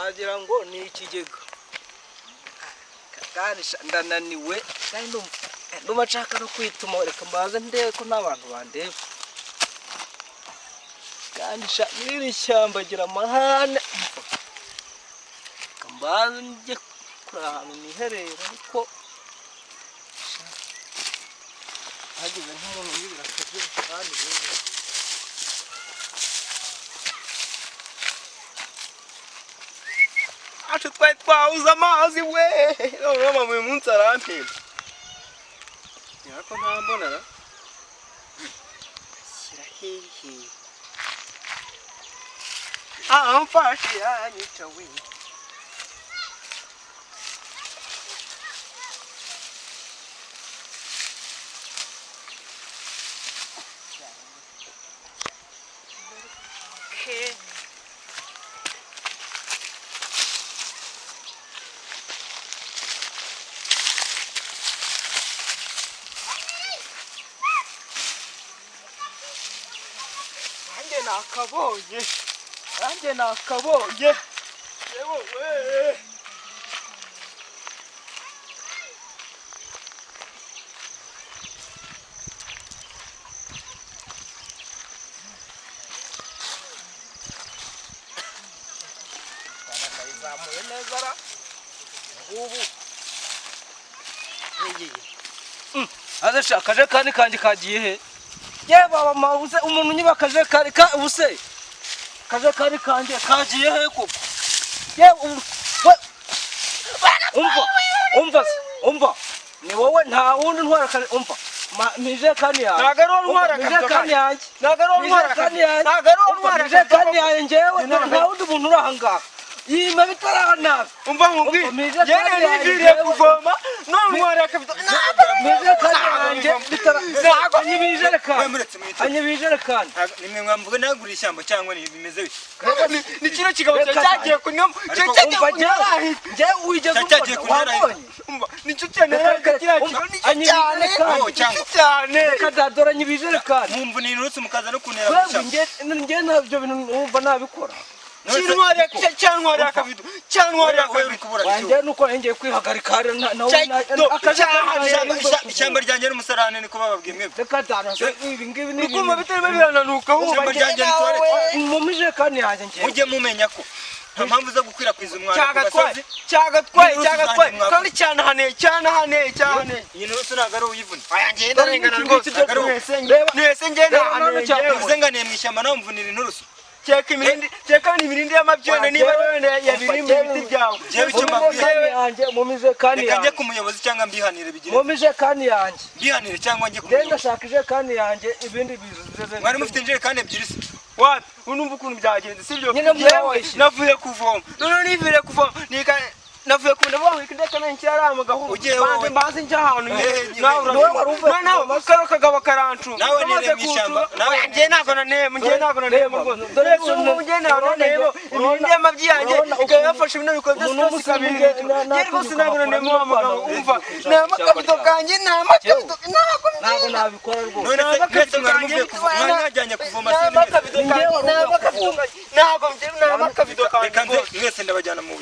Wagira ngo ni ikigega. Kandi ndananiwe, kandi ndumva nshaka no kwituma. Reka mbanze ndebe ko nta bantu bandeba. Kandi n'iri shyamba gira amahane. Reka mbanze njye kuri ahantu niherera, ariko hagize nk'umuntu wibira akajerekani rero. Acu twari twabuze amazi we, none mama uyu munsi arampemba ariko ntambonara. Shyira hehe? Amfashe yanyica we. Okay. Nanjye nakabonye, nanjye nakabonye, yewe we. Ndayizamuye neza ra ubu. Aze sha, akajerekani kanjye kagiye he? Ye baba, mawuze umuntu unyiba akajerekani ka ubuse. Akajerekani kanjye kagiye he koko? Ye we, umva, umva se, umva, ni wowe, nta wundi ntwara umva, mijerekani yanjye. Ntabwo ari wowe ntwara Umva, mijerekani yanjye. Ntabwo ari wowe ntwara. Mijerekani yanjye. Ntabwo ari wowe Umva, ntwara. Mijerekani yanjye njyewe, nta wundi muntu uri aha ngaha yima bitaraba nabi. Umva nkubwire. Umva, mijerekani Yewe, yanjye niviriye njyewe. kuvoma none ntwara akabido. Mijerekani yanjye bitara. Ntabwo. Anyiba ijerekani. We, muretse mwite. Anyiba ijerekani. Nimwe mwamvuga nagura ishyamba cyangwa ni bimeze bite? Ni kino kigabo Reka cyagiye kunywa. Ariko Cyagiye Umva, kunywa. njyewe wigeze Cyagiye umbona kunyara. wabonye? Umva, nicyo cyane. Reka, kiriya umva, kigabo nicyo anyiba cyane. ijerekani. Oh, cyangwa. Nicyo cyane. Reka dadora, anyiba ijerekani. Mwumva ni inturutse mukaza no kuntera mu Twebwe ishyamba. njye ntabyo bintu numva nabikora. Cyintwari, cyantwari akabido, cyantwari Wowe uri akabido. kubura Wanjye nuko ngiye kwihagarika hariya nawe akajerekani kanjye. Ishyamba ryanjye n'umusarane, niko bababwiye mwebwe. Reka dada, ibi ngibi ni Ukumva bitarimo birananuka. Ishyamba ryanjye ni toilette. Mu mijerekani yanjye njyewe. Mujye mumenya ko nta mpamvu zo gukwirakwiza umwanda ku Cyagatwaye, gasozi. cyagatwaye, Inturusu cyagatwaye. zanjye mwavuze. Kandi cyanahaneye, cyanahaneye, cyanahaneye. Iyi nturusu ntabwo ari uyivuna. Aya ngenda ndarengana Iki rwose. ngiki byo Mwese Reba- mwese ngenda reba none ahaneye. cyakora. Njyewe. Bivuze nganiye mu ishyamba nawe mvunira inturusu. Keka imirindi, keka ni imirindi y'amabyone, niba wenda yabiri mu biti byawe. Njyewe icyo Mu mbabwiye, mijerekani yanjye, mu mijerekani reka njye yanjye. ku muyobozi cyangwa mbihanire bigire. Mu mijerekani yanjye. Mbihanire cyangwa njye ku Ngenda muyobozi. shaka ijerekani yanjye, ibindi bize. Mwari mufite injerekani ebyiri se? Wapi, unumva ukuntu byagenze, sibyo? Nyine Yewe, mwawayishyira. navuye kuvoma, noneho nivire kuvoma nika navuye ku ndavuga ngo ndeka nanjye mu gahuru. Ugiye Banze wowe. mbanze njya ahantu nyine. Eh, Nawe ni wowe wari uvuye noneho kuvoma se? kano kagabo karancu Nawe kamaze nireye mu ishyamba, kuncura. nawe Oya, njye ntabwo nanemo, njye ntabwo nanemo Reba, rwose. dore Dore ubu njye ntabwo nanemo imirindi y'amabyi yanjye urabona ikaba ukuntu- yafashe bino bikorwa byose umuntu byose w'umusirimu ikabihindura. Njye rwose ntabwo nanemo wa mugabo, umva, ni amakabido kanjye, ni amakabido, ntabwo Ntabwo nabikora rwose. None se mwese mwari muvuye kuvoma, mwari mwajyanye kuvoma se? Ntabwo Njyewe wari uvuye ntabwo kuvoma. ntabwo ntabwo akabido kanjye Reka nze rwose. mwese ndabajyana mu